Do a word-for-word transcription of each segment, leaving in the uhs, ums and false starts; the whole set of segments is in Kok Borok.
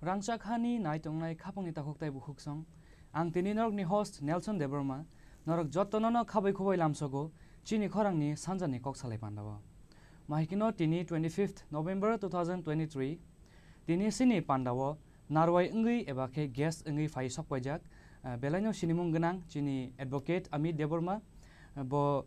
Rangchak hani nai tongnai khapangni takhuk tei bukhuksong. Ang tini norokni host Nelson Debbarma. Norok jottono no khabai khubai lamsogo chini khorangni sanjani kok salai pandao. Mahaikeno tini twenty-fifth November two thousand twenty-three. Tini sini pandao narwai wngwi eba khe guest wngwi phai sokpaijak, ah, belaino sinimung gwnang chini advocate Amit Debbarma, ah, bo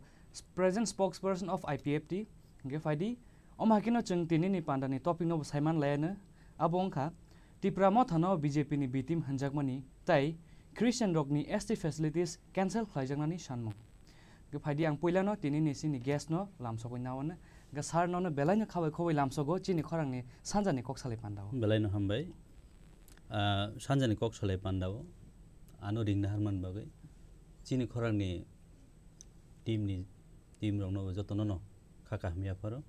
present spokesperson of I P F T. Hingke phaidi, omo haikeno chwng tinini pandani topic no bo saiman layano, abo wngkha Tipra Mothano B J P ni B team hwnjakmani tei Christian rokni S T facilities cancel khlaijaknani sanmung. Hingke phaidi ang puilano tinini sini guest no lamsogwi nawana. Hingke sir nono belaino khabai khubai lamsogo chini khorangni sanjani kok salai pandao. Belaino hambai. Ah, sanjani kok salai pandao. Ano ringna harman bagwi. Chini khorangni team ni, team rokno bo jotono no kha kaham yapharo.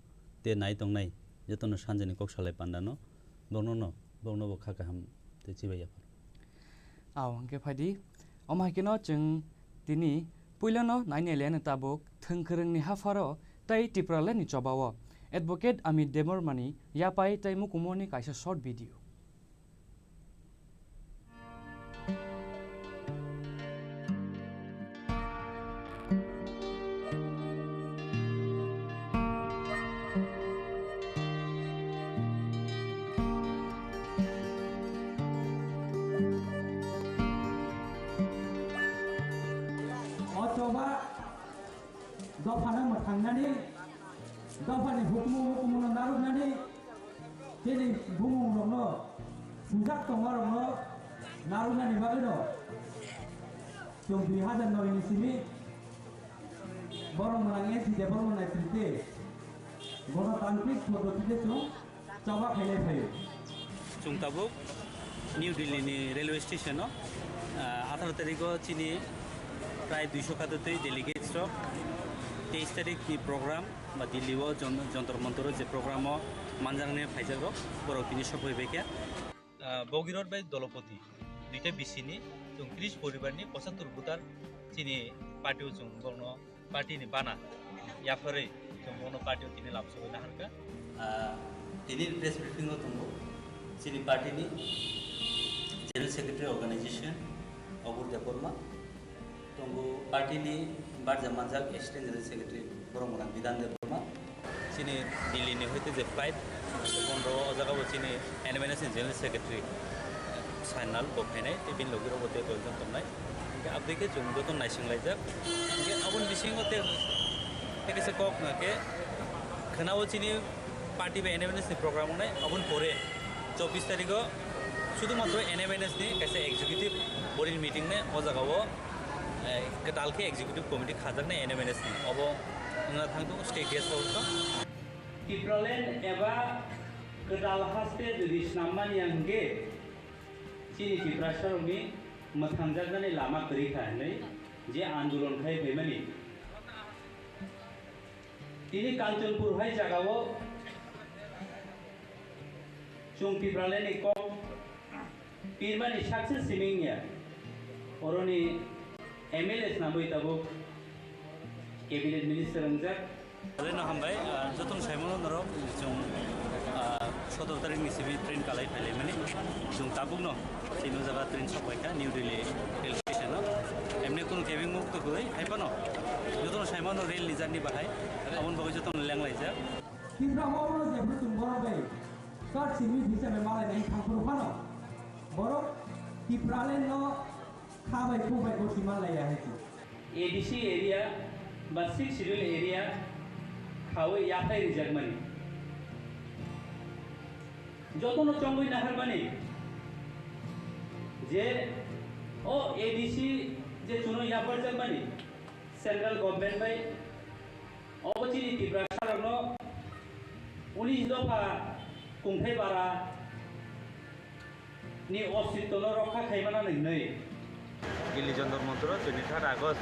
Te nai tongnai jotono sanjani kok salai pandano. Bokno no, bokno bo kha kaham te chibai yapharo. Aw, hingke phaidi. Omo haikeno chwng tini puilano nainai leno tabuk thwngkwrwngni hapharo tei Tipralandni chobao Advocate Amit Debbarmani yapai tei mukumuni kaisa short video. O choba dophano mwthangnani, dophani hukumu hukumuno narwknani, chini bumungrokno sujak tongmarokno narwknani bagwino chwng dui hazar noi ni simi borok mwnang S C development activity bono tantrik poddotite chwng choba khainai phaio. Chwng tabuk New Delhi ni railway station o, ah, atharo tarikh o chini prai duiso khato twi delegates rok teis tarikh ni program ba Delhi o Jon-, Jontor Montor o je program o manjaknai phaijak rok borok tini sokphai bai kha. Ah, Bogirot bai Dolopoti duita B C ni chwng tris poribar ni pochattor voter chini party o chwng borokno party ni bana yapharwi chwng bono party o tini lamsogwi naharkha. Ah, tini press briefing o tongo chini party ni General Secretary Organization Obur Debbarma, tongo party ni barja manjak Assistant General Secretary borok mwnang Bidan Debbarma. Chini Delhi ni hoite je flight bondo o jaga bo chini N M N S ni General Secretary Sainal bo phainai tei bini logi rok bo tei koi jon tongnai. Hingke aboni khe chwng joto naising laijak. Hingke aboni bisingo tei, tei kaisa kok hwnka khe khwnao chini party bai N M N S ni program wngnai. Aboni pore chobbish tarikh o sudhumatro N M N S ni kaisa executive body ni meeting nai o jaga o, eh, kwtal khe executive committee khajaknai N M N S ni. Obo wngna thang tongo state guest house o. Tipraland eba kwtal haste jodi snam manya hwnkhe chini Tiprasarokni mwthangjaknani lama kwrwi kha hwnwi je andolon khai phaimani. Tini Kanchanpur hai jagao chwng Tipralandni kok pirmani success siming ya. Oroni M L A snamwi tabuk cabinet minister wngjak. Belai no hambai, ah, jotono saimano norok chwng, ah, sotoro tarikh ni simi train kalai phailaimani. Chwng tabukno chini o jaga train sok bai kha New Delhi rail station o. Emni kunu cabin muk to kwrwi hai phano jotono saimano rail ni journey bahai. Aboni bagwi jotono lenglaijak. Tipra mono jebru chwng borok bai kar simi hisabe malai nai thangphuru phano borok Tipraland no kha bai kuk bai goti man lai ya hai se. A D C area ba Sixth Schedule area khaui yaphai rijakmani. Jotono chongwi naharmani je o A D C je chuno yapharjakmani central government bai obo chini Tiprasarokno unis dopha kungthai bara ni ostitwno rokha khaimana hinwi. Delhi Jantar Mantar o twenty third August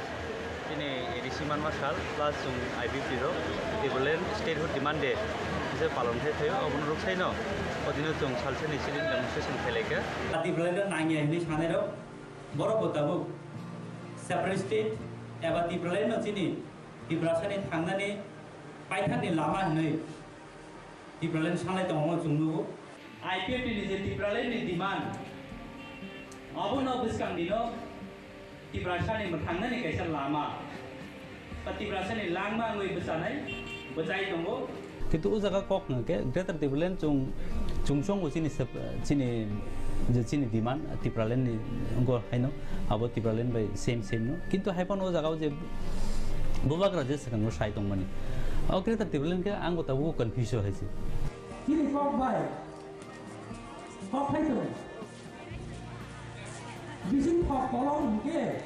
chini A D C manma sal plus chwng I P F T rok Tipraland statehood demand day hise palon khe phaio, obono rwksaino odino chwng salsani chini demonstration khlai kha. Tipraland nangya hinwi sanai rok borok bo tabuk separate state eba Tipraland no chini Tiprasani thangnani paithakni lama hinwi Tipraland sanai tongmo chwng nugo. I P F T ni je Tipraland ni demand, abono bwskang dino Tiprasani mwthangnani kaisa lama, ba Tiprasani langma wngwi bwchanai, bwchai tongo. Kintu o jaga kok hwnkhe Greater Tipraland chwng, chwng chongo chini sep-, chini, je chini demand Tipraland ni wngkha haino, abo Tipraland bai same same no. Kintu hai phano o jaga o je bubagra je swkango sai tongmani, o Greater Tipraland khe ang bo tabuk confuse o hai se. Chini kok bai kok hai tong. Bising kok kolong hwnkhe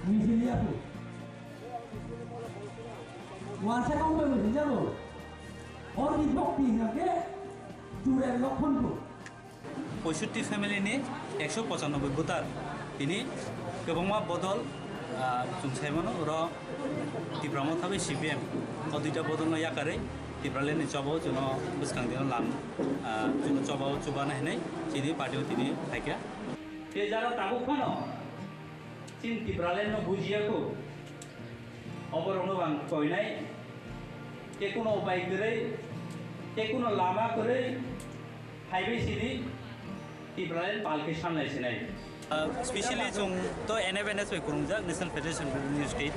mijili ya phu. Wansa kong bai mijili ya phu. Or ni bok pi hwnkhe Jurel Lokhon phu. Poisotti family ni ekso pochanoboi voter tini kwbangma bodol, ah, chwng sai mano, oro Tipra Motha bai C P M o duita bodol no yakarwi Tipraland ni choba o chwngno bwskang dino lam, ah, chwngno choba o chubana hinwi chini party o tini phaikha. Tei jara tabuk phano chini Tipraland no bujiya kho. Oborokno bang koinai, tei kuno upai kwrwi, tei kuno lama kwrwi, phaibai sidi Tipraland palki samlai sinai. Uh, specially chwng to N F N S bai kwrwngjak, National Federation of New State,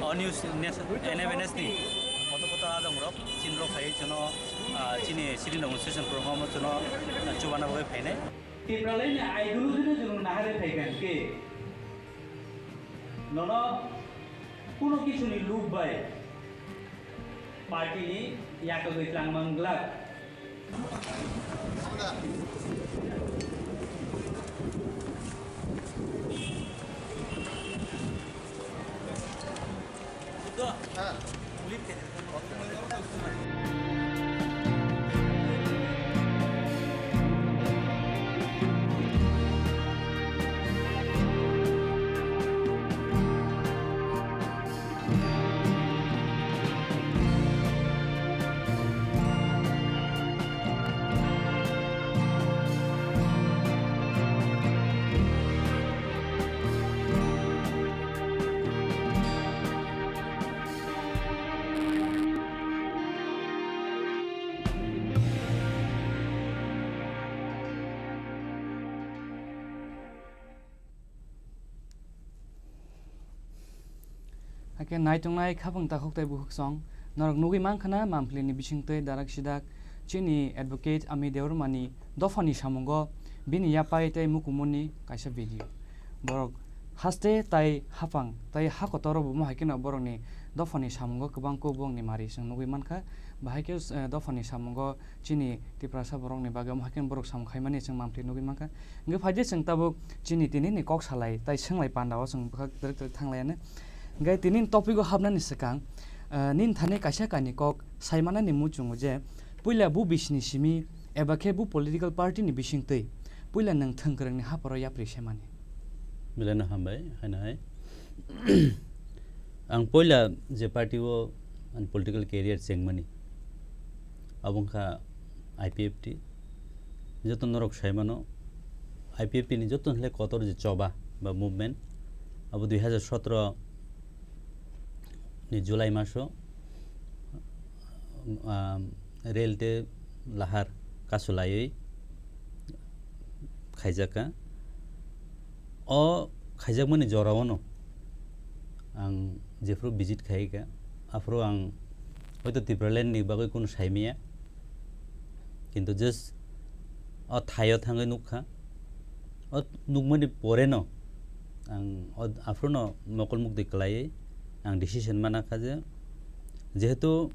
o New Nation, N F N S ni koto koto adongrok, chinrok phaiwi chwngno, uh, chini sitting demonstration program o chwngno, uh, chubana bagwi phainai. Tipraland ni ideology no chwng naharwi phaikha hwnkhe, nono kuno kisuni luk bai party ni yakagwi twlang mang glak. Hakhe naitongnai khapang takhuk tei bukhuksong, norok nugwi mankha na Mamphli ni bisingtwi darak sidak chini advocate Ami Debbarma ni dophani samungo bini yapai tei mukumuni kaisa video. Borok haste tai hapang tai ha kotor bo omo hai kheno borokni dophani samungo kwbang kuk bongni mari chwng nugwi mankha. Bahai khe, eh, dophani samungo chini Tiprasa borokni bagwi omo hai kheno borok samung khaimani chwng Mamphli nugwi mankha. Hwnkhe phaidi chwng tabuk chini tinini kok salai tai swnglai pandao chwng bwkhak twrwk twrwk thanglaiyano. Hwnkhe tinini topic o hapnani swkang, eh, nini thani kaisa kainwi kok saimanani muchungo je puila bu bisini simi eba khe bu political party ni bisingtwi puila nwng thwngkwrwngni hapharo yapri semani. Belai no hambai, haino hai. Ang poila je party o ani political career chengmani, abo wngkha I P F T. Joto norok sai mano, I P F T ni joto hwnle kotor je choba ba movement, abo dui hazar sotro ni July maso, um, rail tei lahar kasu laiwi khaijakha. O khaijakmani jorao no ang jephuru visit khaikha, aphuru ang hoito Tipraland ni bagwi kunu saimaya, kintu just o thaio thangwi nukha. O nukmani pore no ang o aphuru no mokol mukti kwlaiwi ang decision mana kha je, jehetu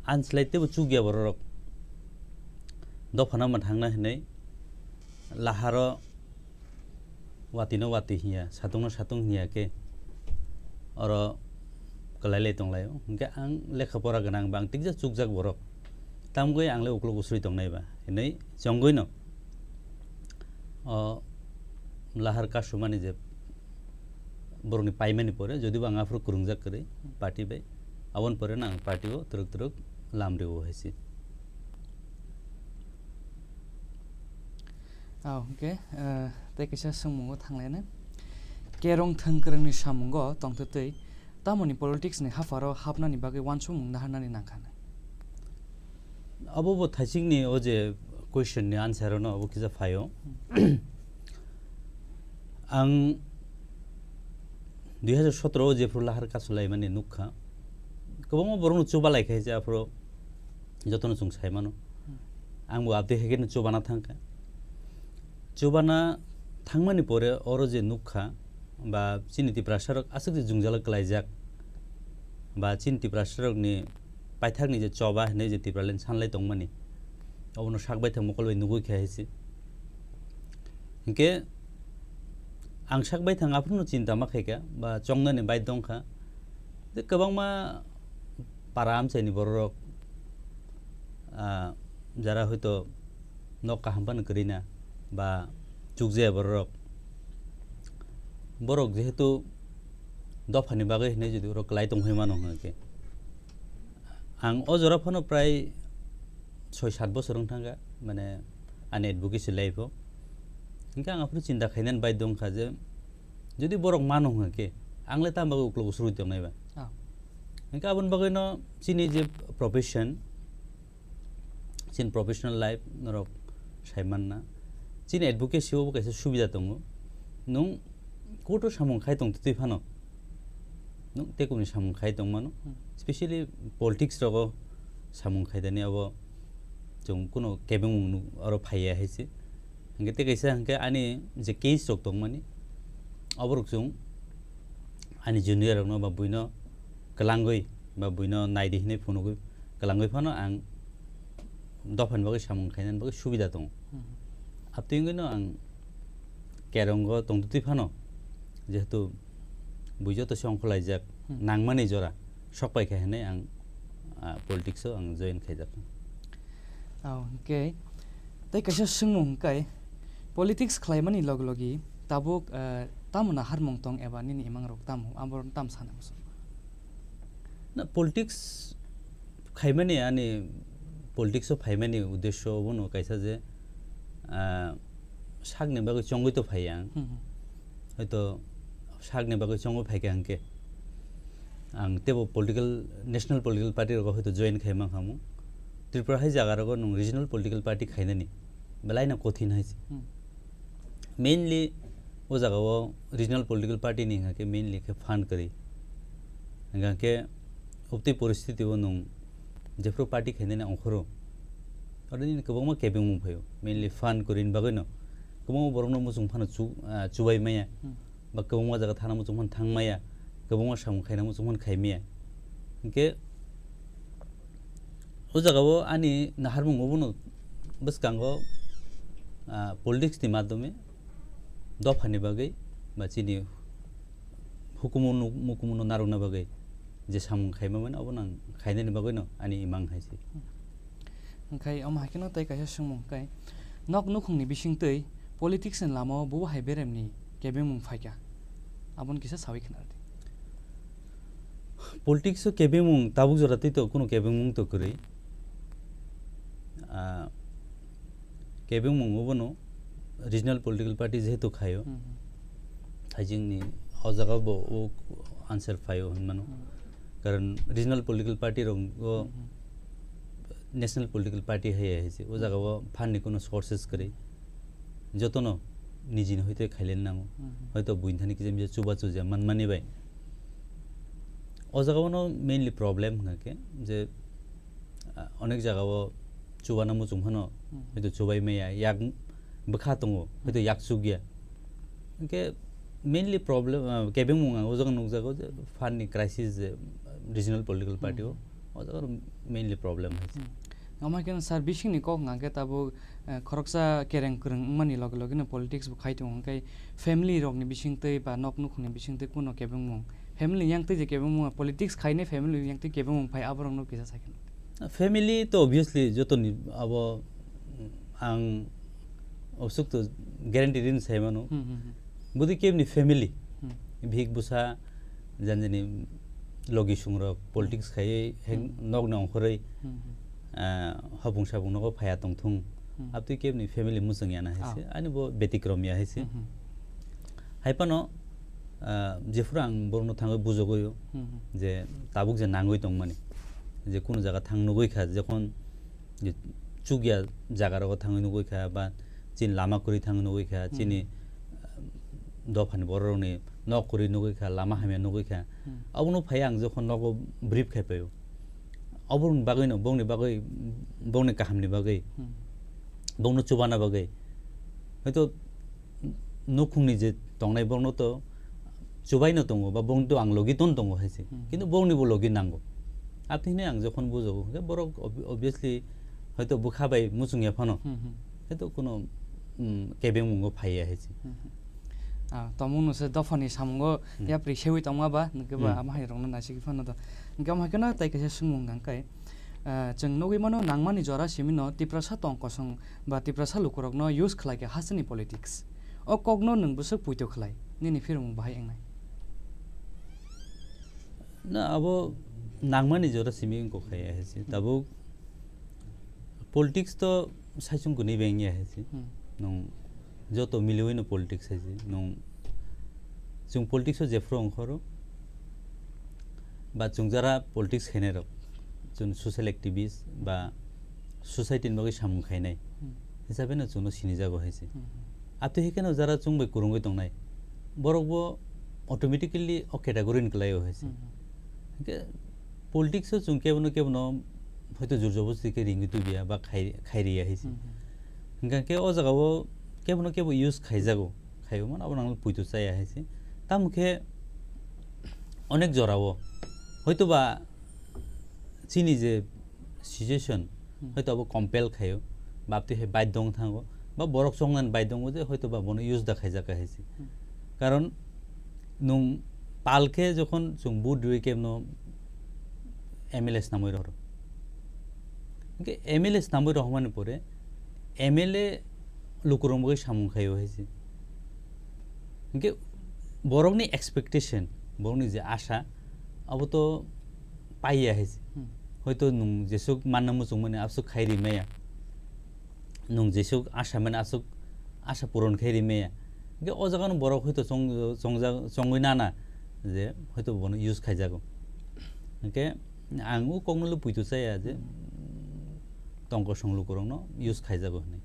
ang slai teibo chukya bororok dophano mwthangna hinwi laharo watwi no watwi hinya, satung no satung hinya khe oro kwlai lai tong lai o. Hwnkhe ang lekha pora gwnang ba ang tikjak chukjak borok, tamgwi ang le uklok usui tong nai ba hinwi chongwi no o lahar kasumani je borokni paimani pore, jodi bo ang aphuru kwrwngjak kwrwi party bai, aboni pore no ang party o twrwk twrwk lam rwo hai se. Ah, hwnkhe, eh, tei kaisa swngmungo thanglaina. Kerong thwngkwrwngni samungo tongtwtwi tamoni politics ni hapharo hapnani bagwi uansukmung naharnani nangkha na? Abo bo thaisikni o je Question ni answer no obo kisa phaio. Ang dui hajar sotoro o jephru lahar kasulaimani nukha, kwbangma borokno chubalai kha je aphuru jotono chwng saimano. Ang bo abdi hai kheno chubana thangkha. Chubana thangmani pore oro je nukha ba chini Tiprasarok aswk je jwngjalo kwlaijak ba chini Tiprasarokni paithakni je choba hinwi je Tipraland sanlai tongmani, obono sak baithang mokol bai nugui kha hai se. Hinkhe ang sak baithang aphuru no chinta ma khaikha ba chongnani baidya wngkha. Je kwbangma para amchaini bororok, ah, jara hoito nok kaham phano kwrwi na ba chukjaya bororok, borok jehetu dophani bagwi hinwi jodi oro kwlai tong phai mano hwnkhe, ang o jora phano prai soi sat bosor wng thangkha, mane ani advocacy life o. Hinkhe ang aphuru chinta khainani baidya wngkha je, jodi borok mano hwnkhe, ang le tamo bagwi uklogo swrwi tongnai ba? Ah. Hinkhe aboni bagwino chini je profession, chini professional life norok sai manna. Chini advocacy o bo kaisa subida tongo. Nwng court o samung khai tong twi phano, nwng tekuni samung khai tong mano. Hmm. Specially politics rogo samung khai dani abo chwng kuno kebengmung nuk oro phaiya hai se. Hinkhe tei kaisa hinkhe ani je case rok tongmani, oborok chwng ani junior rokno ba buino kwlangwi ba buino naidi hinwi phunugwi kwlangwi phano ang dophani bagwi samung khainani bagwi subida tongo. Mhm. Abtwi wngwino ang kerongo tongtwtwi phano, jehetu bui joto se ongkhorlaijak, Hmm. nangmani jora sok paikha hinwi ang, ah, politics o ang join khaijak. Oh, okay. Tei kaisa swngmung hwnkhe, politics khlaimani logi logi tabuk, eh, tamo naharmung tong eba nini imang rok tamo, abo tam sana muchung? Na, politics khaimani, ani politics o phaimani uddesho obono kaisa je, ah, sakni bagwi chongwi to phai ang. Hmm, hmm. Hoito sakni bagwi chongwi phaikha hwnkhe ang teibo political, national political party rogo hoito join khai mankha mo. Tripura hai jaga rogo nwng regional political party khainani belaino kothin hai se. Hmm. Mainly o jaga o regional political party ni hingkha khe mainly khe fund kwrwi. Hingkha khe obtwi poristiti o nwng jephru party khainani ongkhoro, oro nini kwbangma kebengmung phaio, mainly fund kwrwini bagwino kwbangma borokno muchung phano chu-, ah, chubai maya, Hmm. ba kwbangma jaga thana muchung phano thang maya, kwbangma samung khaina muchung phano khai maya. Hinkhe o jaga o ani naharmung obono bwskango, ah, politics ni madhyome dophani bagwi ba chini hukumu nuk-, mukumuno narwkna bagwi je samung khaima mano, abono ang khainani bagwino ani imang hai se. Hwnkhe omo hai kheno tei kaisa swngmung khe, nok nukhungni bisingtwi politics ni lama o bo hai beremni kebengmung phaikha? Abono kisa sawi khna rwdi. Politics o kebengmung tabuk jora twi to kuno kebengmung to kwrwi. Ah, kebengmung obono regional political party jehetu khaio, Hmm, hmm. hai jingni o jaga bo o answer phaio hinmano. Hmm. Karon regional political party rok o Hmm, hmm. national political party hai hai se. O jaga o fund ni kuno sources kwrwi. Jotono nijini hoite khailen nango. Hmm, hmm. Hoito buini thani kisa misa chuba chuja manmani bai. O jaga o no mainly problem hwnkha khe je, ah, onek jaga o chubana muchung phano Hmm. hoito chubai maya, yak bwkha tongo, hoito Hmm. yak chukya. Hinkhe mainly problem, ah, kebengmung ang o jaga nukjago je fund ni crisis je, ah, regional political party o, Hmm. o jaga mainly problem hai se. Hmm. Omo hai kheno sir, bisingni kok hwnkha khe tabuk, eh, khoroksa kereng kwrwng wngmani loge loge no politics bo khai tongo, hwnkhe family rokni bisingtwi ba nok nukhungni bisingtwi kuno kebengmung, family ni yang twi je kebengmung, politics khainai family ni yang twi kebengmung phai, aborokno kisa sakhe. Family to obviously jotoni abo, mm, ang obsuk to guarantee rin sai mano. Hmm, hmm, hmm. Budi kebni family, Hmm. bihik busa, janjani logi sungrok, politics Hmm. khaiwi, heng Hmm. nokni ongkhorwi, Hmm, hmm. ah, hopung sapung nogo phaya tongthung. Hmm. Abtwi kebni family muchung yana hai se, Ah. ani bo betikrom ya hai se. Hmm, hmm. Hai phano, ah, jephuru ang borokno thangwi bujogwi o Hmm, hmm. je tabuk je nangwi tongmani, je kuno jaga thang nugwi kha, jokhon je chukya jaga rogo thangwi nugwi kha, ba chini lama kwrwi thangwi nugwi kha, Hmm. chini, ah, dophani borok rokni nok kwrwi nugwi kha, lama hamya nugwi kha. Hmm. Abono phai ang jokhon nogo brief khai paio. Oborokni bagwino, bongni bagwi, bongni kahamni bagwi, Hmm. bongno chubana bagwi. Hoito nukhungni je tongnai borokno to chubaino tongo, ba bongni to ang logi ton tongo hai se. Hmm. Kintu bongni bo logi nango. Abtwi hinwi ang jokhon bujogo, hwnkhe borok ob-, obviously hoito bwkha bai muchungya phano. Hmm, hmm. Hoito kuno, mm, kebengmungo phaiya hai se. Hmm, hmm. Ah, tongmung no se dophani samungo Hmm. yapri sewi tongma ba, hwnkhe ba Hmm. ama hai rokno naisiki phano do. Hwnkhe ama hai kheno tai kaisa swngmung nang kai. Ah, chwng nugwi mano nangmani jora simi no Tiprasa tong kosong ba Tiprasa lukurokno use khlai khe hasteni politics. O kokno nwng bwswk puito khlai? Nini phirmung bahai wngnai? Na, abo nangmani jora simi wngkok hai hai se. Hmm. Tabuk politics to saichung kwnwi bai wngya hai se. Hmm. Nwng joto miliwi no politics hai se. Nwng chwng politics o jephru ongkhoro ba chwng jara politics khainai rok, chwng social activist ba society ni bagwi samung khainai Hmm. hisabe no chwngno sinijago hai se. Hmm. Abtwi hai kheno jara chwng bai kwrwngwi tongnai, borok bo automatically o category ni kwlaio hai se. Hmm. Hwnkhe politics o chwng kebono kebono hoito jor jobosti khe ringwi tubiya ba khai, khairiya hai se. Hmm. Hwnkhe o jaga o kebono kebo use khaijago, khaiwi mano abo nang puito chaya hai se. Tamo khe onek jora o hoito ba chini je situation, Hmm. hoito abo compel khaio, ba abtwi hai baidhyo wng thango, ba borok chongnani baidhyo wngo je hoito ba bono use da khaijak hai se. Hmm. Karon nwng pal khe jokhon chwng vote riwi khe no M L A snamwi rohoro. Hwnkhe M L A snamwi rohormani pore M L A lukurok bagwi samung khaio hai se. Hwnkhe borokni expectation, borokni je asha, abo to paiya hai se. Hmm. Hoito nwng jesuk manna muchungmani aswk khai rimaya. Nwng jesuk asha mani aswk asha puron khai rimaya. Hwnkhe o jaga no borok hoito chong-, chongjak-, chongwi nana je hoito bono use khaijago. Hwnkhe ang o kokno le puito chaya je, hmm, tong kosong lukurokno use khaijago hinwi.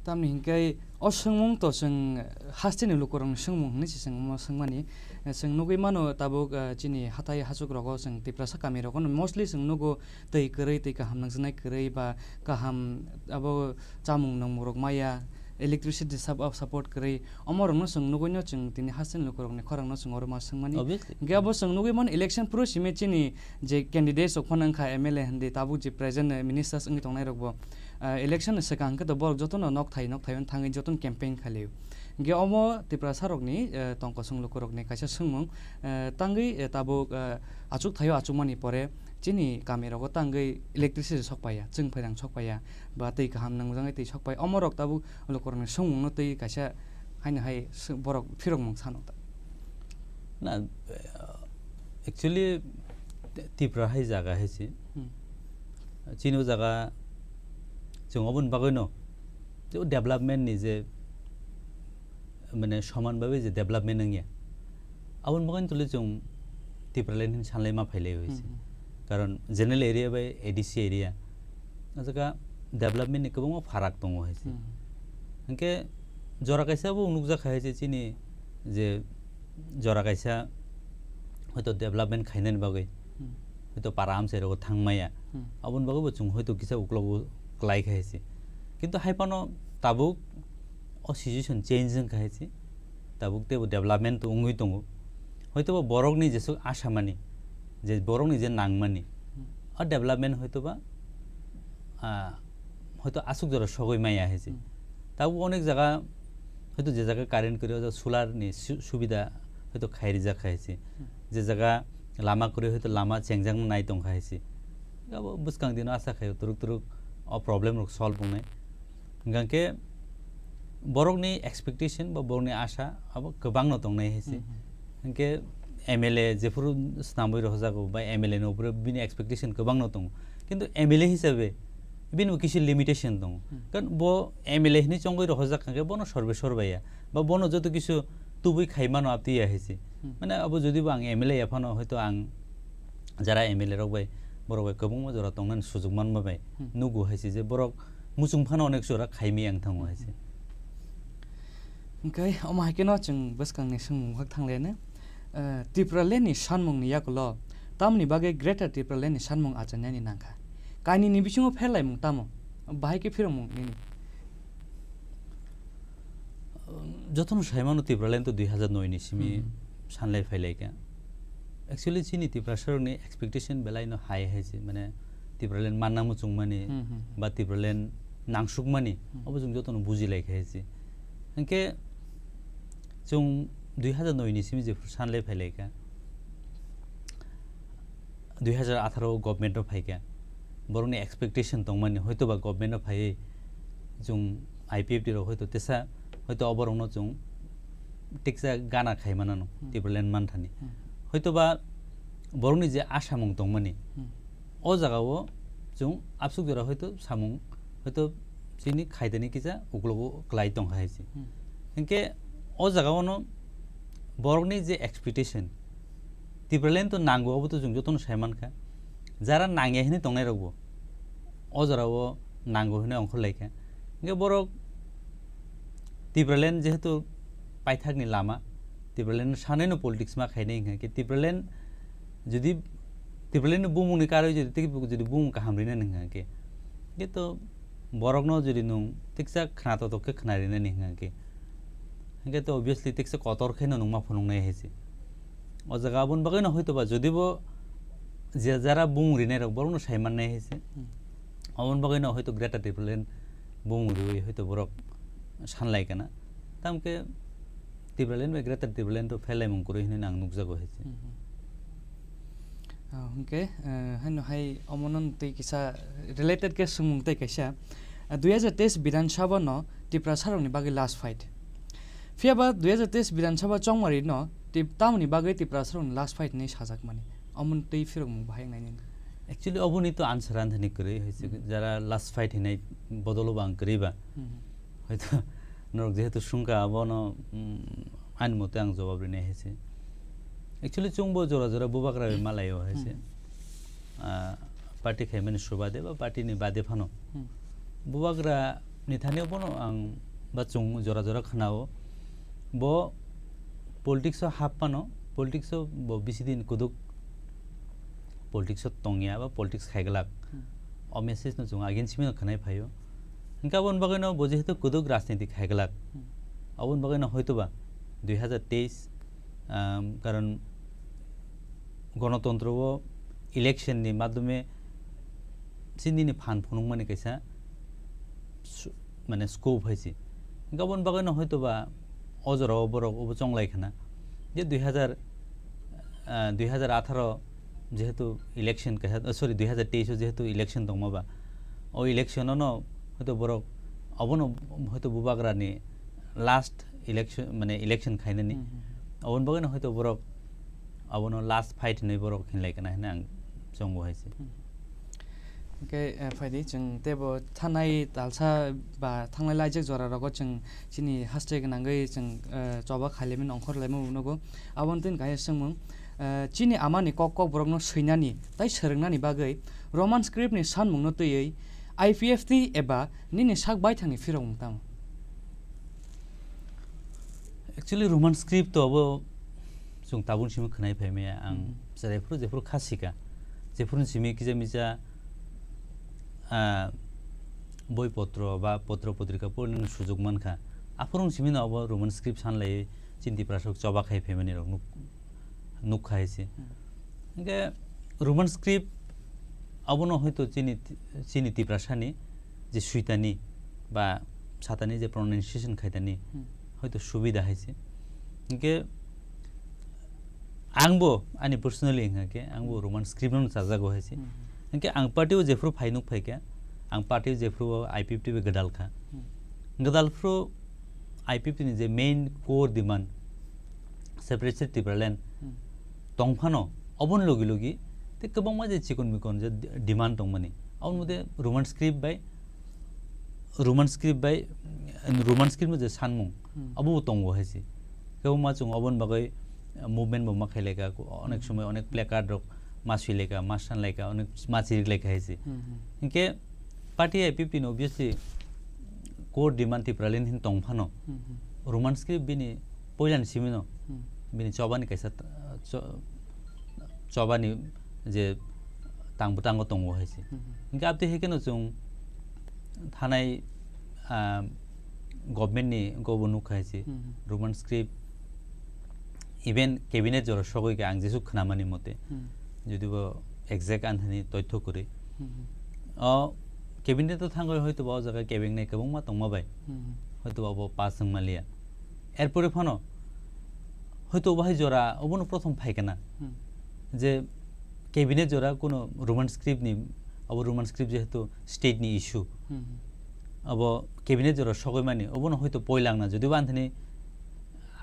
Tamni hinkhe o swngmung to chwng hasteni lukurokni swngmung hinwi se chwng omo swngmani. Chwng nugwi mano tabuk, ah, chini hathai hachuk rogo chwng Tiprasa kami rogo no mostly chwng nugo twi kwrwi, twi kaham nangjaknai kwrwi ba kaham abo chamung nungmung rok maya, electricity sap-, abo support kwrwi, omo rokno chwng nugwi no chwng tini hasteni lukurokni khorang no chwng oro ma swngmani. Obviously. Hwnkhe abo chwng nugwi mano election phuru simi chini je candidates rok phano wngkha M L A hindi tabuk je present ministers wngwi tongnai rok bo, ah, election ni swkang hwnkhe to borok jotono nokthai nokthai thangwi jotono campaign khailio. Hwnkhe omo Tiprasa rokni, eh, tong kosong lukurokni kaisa swngmung, eh, tangwi, eh, tabuk, eh, achuk thaio achukmani pore chini kami rogo tangwi electricity sokpaiya, chwng phairang sokpaiya, ba twi kaham nwngjagwi twi sokpai. Omo rok tabuk lukurokni swngmungno twi kaisa haino hai sw-, borok phirokmung sano ta. Na, eh, actually, T-, Tipra hai jaga hai se. Hmm. Chini o jaga chwng oboni bagwi no, je o development ni je, mane, soman bagwi je development wngya, aboni bagwi no tuli chwng Tipraland hin sanlai ma phailai hai se. Hmm, hmm. Karon general area bai A D C area, o jaga development ni kwbangma pharak tongo hai se. Hmm. Hwnkhe jora kaisa bo nukjak hai se chini je jora kaisa hoito development khainani bagwi, Hmm. hoito para amchai rogo thangmaya. Hmm. Aboni bagwi bo chwng hoito kisa uklogo klai kha hai se. Kintu hai phano tabuk o situation change wng kha hai se. Tabuk teibo development wngwi tongo. Hoito bo borokni jesuk asamani, je borokni je nangmani, Hmm. o development hoito ba, ah, hoito aswk jora sogwi maya hai se. Hmm. Tabuk onek jaga hoito je jaga current kwrwi, o jaga solar ni su-, subida hoito khai rijak hai se. Hmm. Je jaga lama kwrwi, hoito lama chengjak nai tong hai se. Abo bwskang dino asa khaio turuk turuk o problem rok solve wngnai. Hingkhe borokni expectation ba borokni asa abo kwbangno tongnai hai se. Hmm, hmm. Hingkhe M L A jephuru snamwi rohorjago ba M L A ni upore bini expectation kwbangno tongo. Kintu M L A hisabe bini bo kisi limitation tongo. Hmm. Karon bo M L A hinwi chongwi rohorjak hingkhe bono sorbe sorbaiya ba bono joto kisu tubui khai mano abtwi ya hai se. Hmm. Mane abo jodi bo ang M L A ya phano hoito ang jara M L A rok bai borok bai kwbangma jora tongnani sujuk manma bai Hmm. nugo hai se je borok muchung phano onek jora khaimaya wng thango hai se. Hwnkhe omo hai kheno chwng bwskangni swngmung hak thanglaino, eh, Tipraland ni sanmung ni yakulo tamoni bagwi Greater Tipraland ni sanmung achainani nangkha? Kainwi ni bisingo pherlaimung tamo? Bahai khe phirokmung nini? Jotono saimano Tipraland to dui hazar noi ni simi Hmm. sanlai phailaikha. Actually, chini Tiprasarokni expectation belaino high hai se, mane Tipraland manna muchungmani Hmm, hmm, hmm. ba Tipraland nangsukmani, Hmm. obo chwng jotono bujilaikha hai se. Hwnkhe chwng dui hazar noi ni simi jephru sanlai phailaikha, dui hazar atharo o government o phaikha, borokni expectation tongmani, hoitoba government o phaiwi chwng I P F T rok hoito tesa, hoito oborokno chwng tiksa gana khai manano, Hmm. Tipraland manthani. Hmm. Hoitoba borokni je asamung tongmani, Hmm. o jagao chwng absuk jora hoito samung, hoito chini khaidani kisa uklogo klai tongkha hai se. Hmm. Hinkhe o jagaono borokni je expectation, Tipraland to nango, obo to chwng jotono sai mankha. Jara nangya hinwi tongnairokbo o jorao nango hinwi ongkhorlaikha. Hinkhe borok Tipraland jehetu paithakni lama, Tipraland sanai no politics ma khainai hinkha khe Tipraland jodi Tipraland ni bumungni karwi jodi tei jodi bumung kaham rinani hinkha khe, khe to borokno jodi nwng tiksa khna totok khe khna rinani hinkha khe, hinkhe to obviously tiksa kotor khe no nwng ma phunuknai hai se. O jaga aboni bagwi no hoitoba jodi bo je jara bumung rinai rok borokno sai mannai hai se. Hmm. Aboni bagwi no hoito Greater Tipraland bumung riwi hoito borok sanlai kana. Tamkhe Tipraland bai Greater Tipraland o pherlaimung kwrwi hinwi ang nukjago hai se. Hmm, hmm. Ah, hwnkhe, eh, haino hai omono tei kisa related khe swngmung tei kaisa. Ah, dui hazar teis Bidhan Sabha no Tiprasarokni bagwi last fight. Phiya ba dui hazar teis Bidhan Sabha chongmari no tip-, tamoni bagwi Tiprasarokni last fight hinwi sajakmani. Omono tei phirokmung bahai wngnai nini. Actually, oboni to answer ani thani kwrwi, hai se Hmm. jara last fight hinai bodolo bo ang kwrwi ba. Hmm. Hoito norok jehetu sungkha, abono, mm, ani mote ang jawab rinai hai se. Actually, chwngbo jora jora bubagra bai malaio hai se. Hmm. Ah, party khaimani subade ba party ni bade phano. Hmm. Bubagra ni thani bono ang ba chwng jora jora khnao. Bo politics o hap phano, politics o bo bisi din kuduk politics o tongya ba politics khaiglak. Hmm. O message no chwng again simi no khnai phaio. Hinkhe aboni bagwi no bo jehetu kuduk rajniti khaiglak. Hmm. Aboni bagwi no hoitoba dui hazar teis, um, karon gonotontro o election ni madhyome chini ni phan phunukmani kaisa su-, mane scope hai se. Hinkhe aboni bagwi no hoitoba o jorao borok obo chonglai khna je dui hazar, ah, dui hazar atharo jehetu election kaisa, oh, sorry, dui hazar teis o jehetu election tongma ba, o election o no hoito borok obono hoito bubagra ni last election, mane election khainani. Hmm, hmm, hmm. Aboni bagwi no hoito borok abono last fight hinwi borok hinlai kana hinwi ang chongo hai se. Hmm. Hwnkhe, eh, phaidi chwng teibo thanai talsa ba thanglai laijak jora rogo chwng chini haste gwnangwi chwng, eh, choba khailaimani ongkhor laimani nugo. Aboni tini kaisa swngmung, eh, chini amani kok kok borokno swinani tei swrwngnani bagwi Roman script ni sanmungno twiwi I P F T eba nini sak baithangni phirokmung tamo? Actually, Roman script to abo chwng tabuk simi khwnai phaimaya. Ang Hmm. chwrai phuru jephuru kha sika, jephuru simi kisa misa, ah, boi potro ba potro potrika pornani sujok mankha. Aphuru simi no abo Roman script sanlai chini Tiprasarok choba khai phaimani rok nuk-, nukha hai se. Hmm. Hinkhe Roman script abono hoito chini, chini Tiprasani je suitani ba satani je pronunciation khaitani Hmm. hoito subida hai se. Hinkhe angbo ani personally hinkhe angbo Roman script no chajago hai se. Hmm. Hinkhe ang party o jephuru phai nuk phaikha, ang party o jephuru I P F T bai gwdal kha. Hmm. Gwdal phuru I P F T ni je main core demand, separate state Tipraland Hmm. tong phano, oboni logi logi tei kwbangma je chikon mikon je demand tongmani, aboni mode Roman script bai, Roman script bai, Roman script no je sanmung, Hmm. abo bo tongo hai se. Kwbangma chwng oboni bagwi movement bo ma khailai kha, onek Hmm. somoi onek placard rok ma swilaika, ma sanlaika, onek ma chiriklaika hai se. Hmm, hmm. Hinkhe Party I P F T ni obviously core demand Tipraland hin tong phano, Hmm, hmm. Roman script bini poilani simino, Hmm. bini chobani kaisa t-, cho-, chobani je tang bwtango tongo hai se. Hmm, hmm. Hinkhe abtwi hai kheno chwng thanai, ah, government ni gobo nukha hai se. Hmm, hmm. Roman script even cabinet jora sogwi khe ang jesuk khwnamani mote. Hmm. Jodi bo exact anthani toitho kwrwi. Hmm, hmm. O cabinet o thangwi hoito ba o jaga kebeng nai kwbangma tongma bai. Hmm, hmm. Hoito ba bo pass wng maliya. Erpore phano hoito bahai jora obono prothom phaikana. Hmm. Je cabinet jora kuno Roman script ni, abo Roman script jehetu state ni issue. Hmm, hmm. Abo cabinet jora sogwi mani, obono hoito poilangna, jodi bo anthani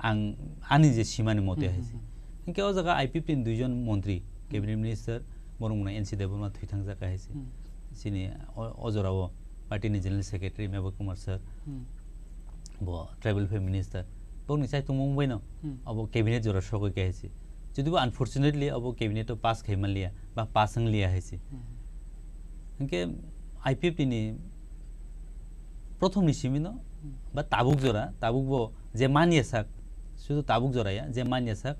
ang ani je simani mote Hmm, hai se. Hmm, hmm. Hinkhe o jaga I P F T ni duijon montri, Hmm. cabinet minister, borok mwnai N C Debbarma thwi thangjak hai se. Hmm. Chini o, o jorao party ni general secretary Mehboob Kumar sir, Hmm. bo tribal welfare minister, bokni chaitungmo wngbaino Hmm. abo cabinet jora sogwi khe hai se. Jodi bo unfortunately abo cabinet o pass khai manliya, ba pass wng liya hai se. Hmm. Hinkhe I P F T ni prothom ni simino Hmm. ba tabuk jora, tabuk bo je manya sak, sudu tabuk jora ya, je manya sak,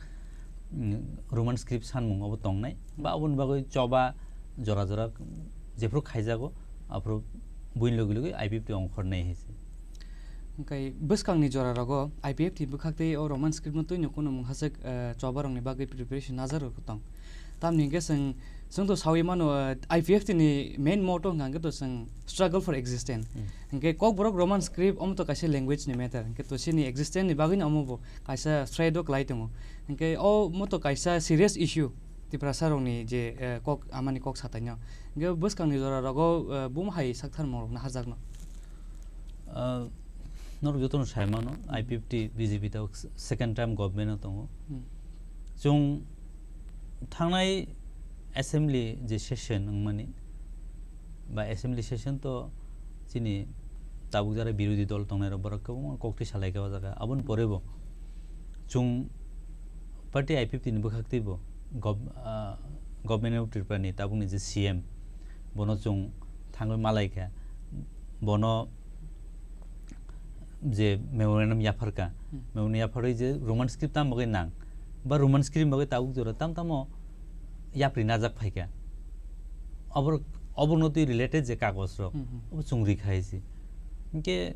mm, Roman script sanmung obo tongnai, ba oboni bagwi choba jora jora jephru khaijago, aphuru buini logi logi I P F T ongkhornai hai se. Hinkhe bwskangni jora rogo I P F T bwkhaktwi o Roman script no twino kuno mung hasik, eh, choba rokni bagwi preparation najar rok tong. Tamni hinkhe chwng, chwng to sawi mano, eh, I P F T ni main motto hwnkha hinkhe to chwng struggle for existence. Hmm. Hinkhe Kokborok Roman script omo to kaisa language ni matter. Hinkhe to chini existence ni bagwi no omo bo kaisa threat o kwlai tongo. Hinkhe omo to kaisa serious issue Tiprasa rokni je, eh, kok, amani kok sataino. Hinkhe bwskangni jora rogo, eh, bum hai saktharmung rok naharjakno. Ah, norok jotono sai mano, Hmm. I P F T B J P ta second term government o tongo. Hmm. Chwng thangnai assembly je session wngmani, ba assembly session to chini tabuk jara birodhi dol tongnai rok borok kwbangma kok twi salai kha o jaga. Aboni pore bo chwng party I P F T ni bwkhak twi bo gov-, ah, government of Tripura ni tabuk ni je C M bono chwng thangwi malai kha, bono je memorandum yapharkha, Hmm. memorandum yapharwi je Roman script tam bagwi nang, ba Roman script bagwi tabuk jora tam tamo yapri najak phaikha. Abor-, oborno twi related je kagoj rok, Hmm, hmm. obo chwng rikha hai se. Hinkhe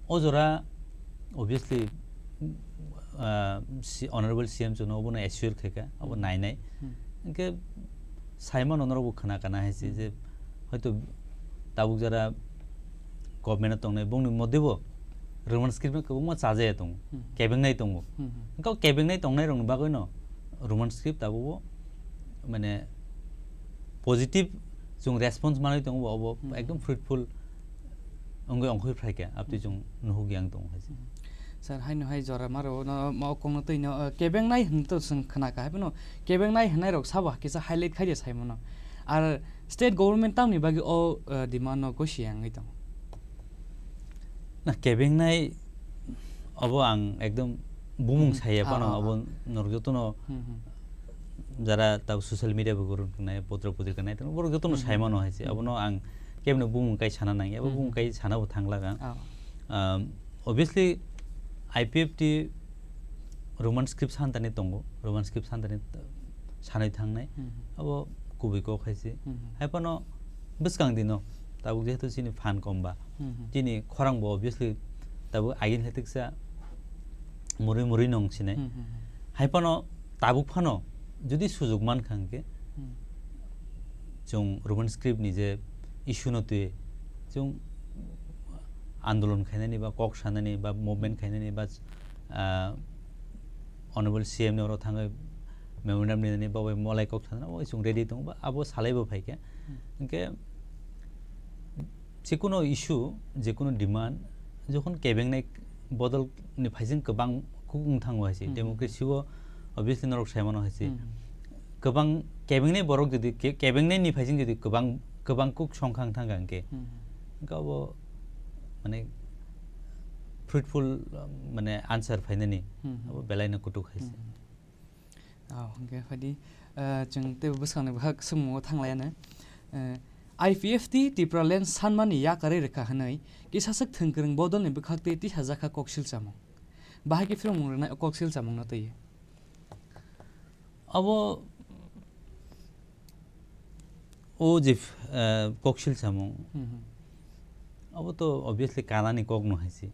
o jora obviously, ah, si-, Honorable C M chwngno obono assure khaikha, abo Hmm. nainai. Hmm. Hinkhe saimano norokbo khna kana hai se Hmm. je hoito tabuk jara government o tongnai bongni moddhe bo Roman script no kwbangma chajaya tongo, Hmm. kebengnai tongo. Hmm, hmm. Hinkhe o kebengnai tongnai rokni bagwi no Roman script tabukbo mane positive chwng response manwi tongo bo, obo Hmm. ekdom fruitful wngwi ongkhoi phaikha, abtwi Hmm. chwng nuhuk yang tongo hai se. Hmm. Sir, haino hai jora maro no, ma o kokno twi no, uh, kebengnai hwn to chwng khna kha, hai phano kebengnai hwnai rok sabo kisa highlight khai de sai mano. Ar state government tamni bagwi o, uh, demand no gosi yang wngwi tongo? Na, kebengnai obo ang ekdom bumung Hmm. saya Ah, phano ah, obo ah. norok jotono Hmm, hmm. jara tabuk social media bo gurung nai, potro potrika nai, borok jotono Hmm, sai hmm. mano hai se. Hmm. Abono ang kebno bumung kai sana nang ya, abo Hmm, bumung hmm. kai sana bo thang laga. Ah. Um, obviously, I P F T Roman script santani tongo, Roman script santani t-, sanwi thangnai, Hmm. abo kubui kok hai se. Hmm. Hai phano bwskang dino, tabuk jehetu chini phan kom ba, Hmm. chini khorang bo obviously tabuk agin hai tiksa murui murui nong sinai. Hmm, hmm, hmm. Hai phano tabuk phano jodi sujuk man kha hwnkhe, Hmm. chwng Roman script ni je issue no twi chwng andolon khainani ba kok sanani ba movement khainani ba, ah, Honorable C M ni oro thangwi memorandum ninani ba bai molai kok sanani abo chwng ready tongo ba abo salai bo phaikha. Hmm. Hwnkhe jekunu issue, jekunu demand, jokhon kebengnai bodol ni phaising kwbang kuk wng thango hai se. Hmm. Democracy o obviously norok sai mano hai se. Hmm. Kwbang kebengnai borok jodi ke-, kebengnai ni phaising jodi kwbang, kwbang kuk songkha wng thangkha hwnkhe, Hmm. hwnkhe abo mane fruitful, um, mane answer phainani Hmm. abo belai no kutuk hai se. Hmm. Ah, hwnkhe phaidi, ah, chwng teibo bwskangni bwkhak swngmungo thang laiya no. Ah, I P F T Tipraland sanmani yakarwi rwkha hwnwi kisaswk thwngkwrwng bodolni bwkhaktwi tisajak kha koksil chamung. Bahai khe phirokmung rwnai o koksil chamungno twiwi. Abo o je, eh, koksil chamung, Mhm. abo to obviously kanani kokno hai se.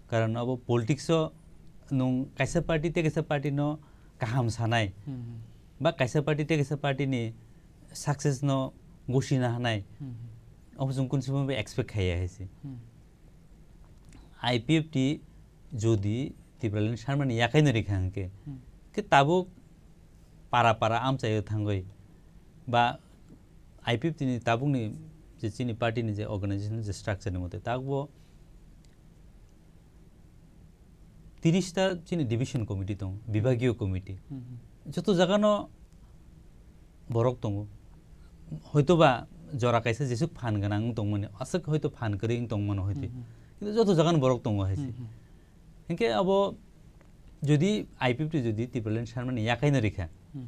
Karon abo politics o nwng kaisa party tei kaisa party no kaham sanai, Mhm. ba kaisa party tei kaisa party ni success no gosina hanai, Mhm. abo chwng kun simi expect khaiya hai se. Mhm. I P F T jodi Tipraland sanmani yakai no rikha hwnkhe, Hmm. khe tabuk para para amchaio thangwi ba I P F T ni tabukni je chini party ni je organization je structure ni mote tabukbo tiris ta chini division committee tongo, bibagiyo committee. Hmm. Joto jagano borok tongo. Hoitoba jora kaisa jesuk phan gwnang wng tongmani, aswk hoito phan kwrwi wng tongmano hoito. Hmm. Kintu joto jagano borok tongo hai se. Hmm. Hinkhe abo jodi I P F T jodi Tipraland sanmani yakai no rikha. Hmm.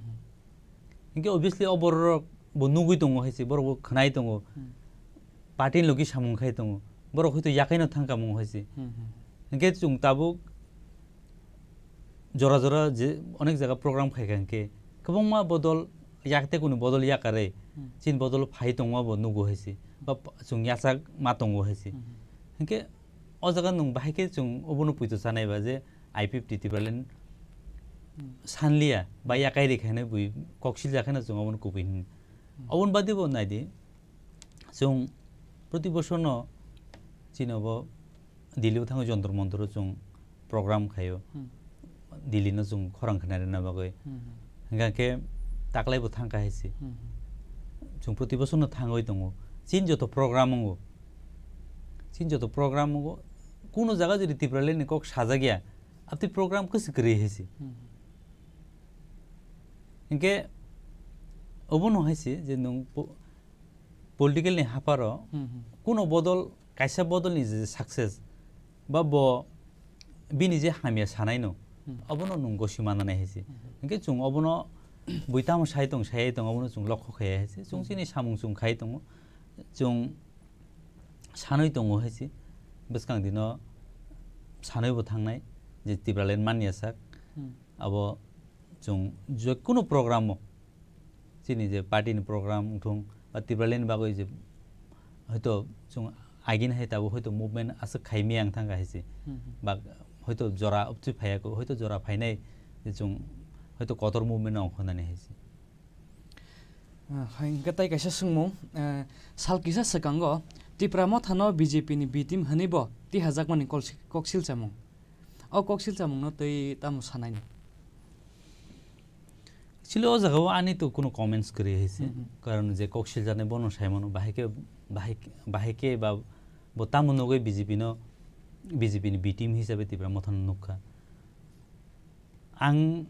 Hinkhe obviously o borok bo nugwi tongo hai se, borok bo khwnai tongo. Hmm. Party ni logi samung khai tongo. Borok hoito yakai no thangka mung hai se. Hmm. Hinkhe chwng tabuk jora jora je onek jaga program khai kha hinkhe kwbangma bodol yak tei kunu bodol yakarwi Hmm. chini bodol phai tongma bo nugo hai se. Ba p-, chwng yachak ma tongo hai se. Hmm. Hinkhe o jaga nwng bahai khe chwng obono poito chanai ba je I P F T Tipraland Hmm. sanliya ba yakai rikha hinwi bui koksil jakhe no chwng obono kubui hin. Hmm. Oboni bade bo naidi, chwng proti bosorno chini obo Delhi o thango Jantar Mantar o chwng program khaio. Hmm. Delhi no chwng khorang khnarina bagwi. Hmm. Hingkha khe taklai bo thangkha hai se. Hmm. Chwng proti bosorno thangwi tongo. Chini joto program wngo. Chini joto program wngo. Kuno jaga jodi Tipraland ni kok sajak ya, abtwi program kwswk kwrwi hai se. Hmm. Hinkhe obono hai se je nwng po-, political ni hapharo Hmm, hmm. kuno bodol, kaisa bodol ni je success ba bo bini je hamya sanai no, Hmm. obono nwng gosi mananai hai se. Hmm. Hinkhe chwng obono bui tamo sai tong, sai tong, obono chwng lokho khaiya hai se. Chwng Hmm. chini samung chwng khai tongo, chwng sanwi tongo hai se. Bwskang dino sanwi bo thangnai je Tipraland manya sak. Hmm. Abo chwng je kuno program o, chini je party ni program wngthung ba Tipraland ni bagwi je hoito chwng agini hai tabuk hoito movement aswk khai maya wng thangkha hai se. Hmm. Ba hoito jora obchi phaiya kho, hoito jora phainai je chwng hoito kotor movement no ongkhornani hai se. Ah, hai hwnkhe tai kaisa swngmung, eh, sal kisa swkango Tipra Motha no B J P ni B team hwnwi bo tihajakmani kol-, koksil chamung. O koksil chamungno twi tamo sanaino? Actually, o jagao ani to kuno comments kwrwi hai se. Mhm. Karon je koksil janai bono saimano, bahai khe, bahai, bahai khe ba bo tamo nugwi B J P no, B J P ni B team hisabe Tipra Motha no nukha. Ang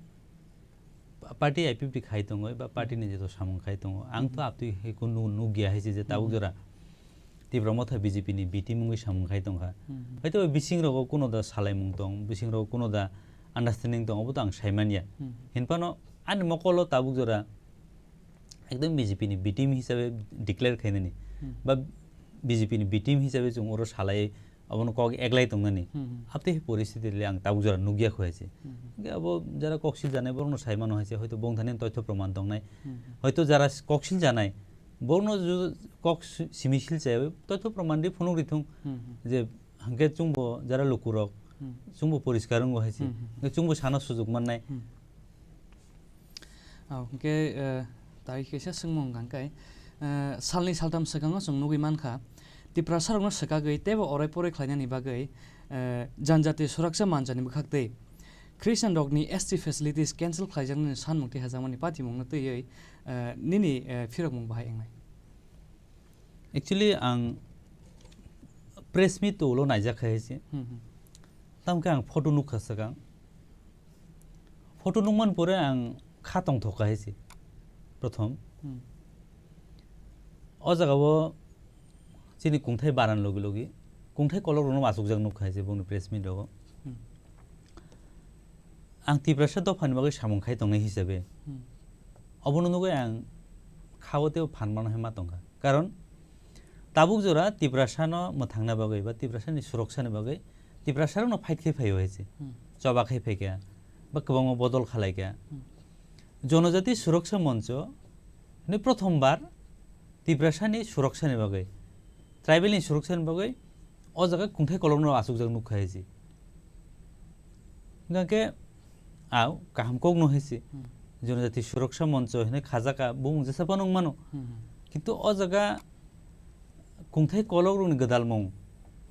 pa-, party I P F T khai tongo, ba party ni jeto samung khai tongo. Ang to Mhm. abtwi hai kunu nugya hai se je tabuk Mhm. jora Tipra Motha B J P ni B team wngwi samung khai tongkha. Mhm. Haitu bising rogo kuno da salaimung tong, bising rogo kuno da understanding tong, obo to ang saimanya. Mhm. Hinphano ani mokolo tabuk jora ekdom B J P ni B team hisabe declare khainani. Mhm. Ba B J P ni B team hisabe chwng oro salai abono kok eglai tongnani. Hmm. Abtwi hai poristiti le ang tabuk jora nukya kho hai se. Hmm. Hingke abo jara koksil janai borokno sai mano hai se, hoito bongthani toitho proman tongnai. Hmm. Hoito jara s-, koksil janai, borokno ju-, kok si-, simi sil chaya, toitho proman ri phunuk ri thung. Hmm. Je hingke chwngbo jara lukurok, Hmm. chwngbo poriskar wngo hai se. Hmm. Hingke chwngbo sana sujuk mannai. Hmm. Ah, hwnkhe, eh, tai kaisa swngmung hwnkha khe, eh, salni saltham swkango chwng nugwi mankha, Tiprasarokno swkagwi teibo orai porai khlainani bagwi, eh, Janjati Suraksa Manchani bwkhaktwi Christian rokni S T facilities cancel khlaijaknani sanmung tei hajakmani patimungno twiwi, eh, nini, eh, phirokmung bahai wngnai? Actually, ang press meet to ulo naijak khai se. Hmm, hmm. Tamo khe ang photo nukha swkang. Photo nukmani pore ang kha tongthok khai se. Prothom. Hmm. O jaga o chini kungthai baran logi logi kungthai kolok rokno achukjak nukha se bongni press meet rogo. Hmm. Ang Tiprasa dophani bagwi samung khai tongnai hisabe, Hmm. obono nugwi ang kha-o teibo phan mano hai ma tongkha. Karon Tabuk jora Tiprasano mwthangna bagwi ba Tiprasani suroksani bagwi Tiprasarokno fight khai phaio hai se. Hmm. Choba khai phaikha, ba kwbangma bodol khalaikha. Hmm. Jonojati Suroksa Moncho hwnwi prothom bar Tiprasani suroksani bagwi, tribal ni suroksani bagwi o jaga kungthai kolokno achukjak nukha hai se. Hwnkhe a kaham kokno hai se. Hmm. Jonojati Suroksa Moncho hwnwi khajaka bumung jesa phano wng mano. Hmm, hmm. Kintu o jaga kungthai kolokrokni gwdalmung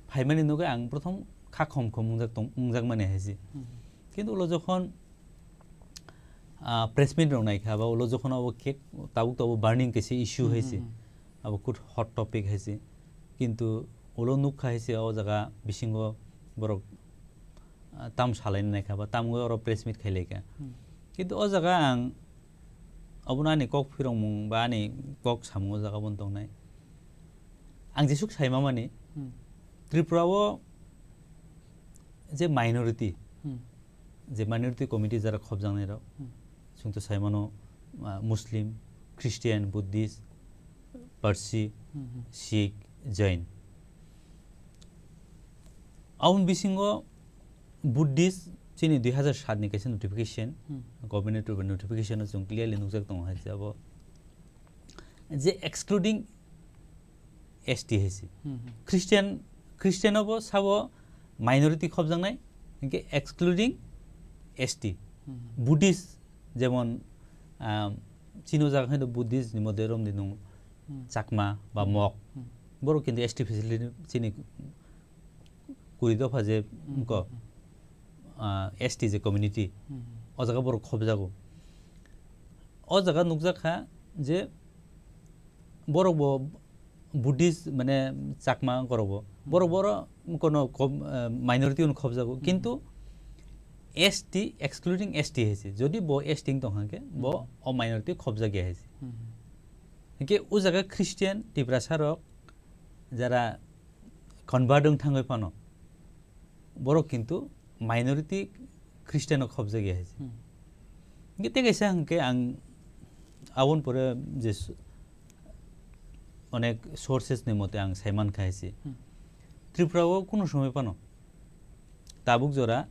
phaimani nugwi ang prothom kha khom khom wngjak tong-, wngjakmani hai se. Hmm. Kintu ulo jokhon, ah, press meet rok naikha, ba ulo jokhon abo khe tabuk tabuk burning kaisa issue Hmm, hai se. Hmm, hmm. Abo kut hot topic hai se. Kintu ulo nukha hai se o jaga bisingo borok, ah, tam salaina naikha ba tam wngwi oro press meet khailaikha. Hmm. Kintu o jaga ang abono ani kok phirokmung ba ani kok samung o jaga bono tongnai. Ang jesuk saima mani Hmm. Tripura o je minority, Hmm. je minority community jara khobjaknai rok, Hmm. chwng to saimano, ah, Muslim, Christian, Buddhist, Parsi, Hmm, hmm. Sikh, Jain. Aboni bisingo Buddhist chini dui hazar sat ni kaisa notification, Hmm. government ni notification o chwng clearly nukjak tongo hai se abo je excluding S T hai se. Hmm, hmm. Christian, Christian obo sabo minority khobjaknai, hinkhe excluding S T. Hmm, hmm. Buddhist jemon, ah, chini o jaga khe Buddhist ni moddhe romdi nung Hmm. Chakma ba Hmm. Mok. Hmm. Borok kintu S T facility chini kuri dopha je Hmm, wngkho, hmm. Ah, S T je community, Hmm, hmm. o jaga borok khobjago. O jaga nukjak kha je borok bo Buddhist mane Chakma wngkorok bo. Hmm. Borok boro kono kom-, ah, minority hwn khobjago. Hmm. Kintu S T, excluding S T hai se. Jodi bo S T wng tong kha khe, bo Hmm. o minority khobjak ya hai se. Hmm. Hinkhe o jaga Christian Tiprasa rok jara convert wng thangwi phano, borok kintu minority Christian o khobjak ya hai se. Hmm. Hinkhe tei kaisa hinkhe ang aboni pore je s-, onek sources ni mote ang saiman kha hai se. Hmm. Tripura o kunu somoi phano tabuk jora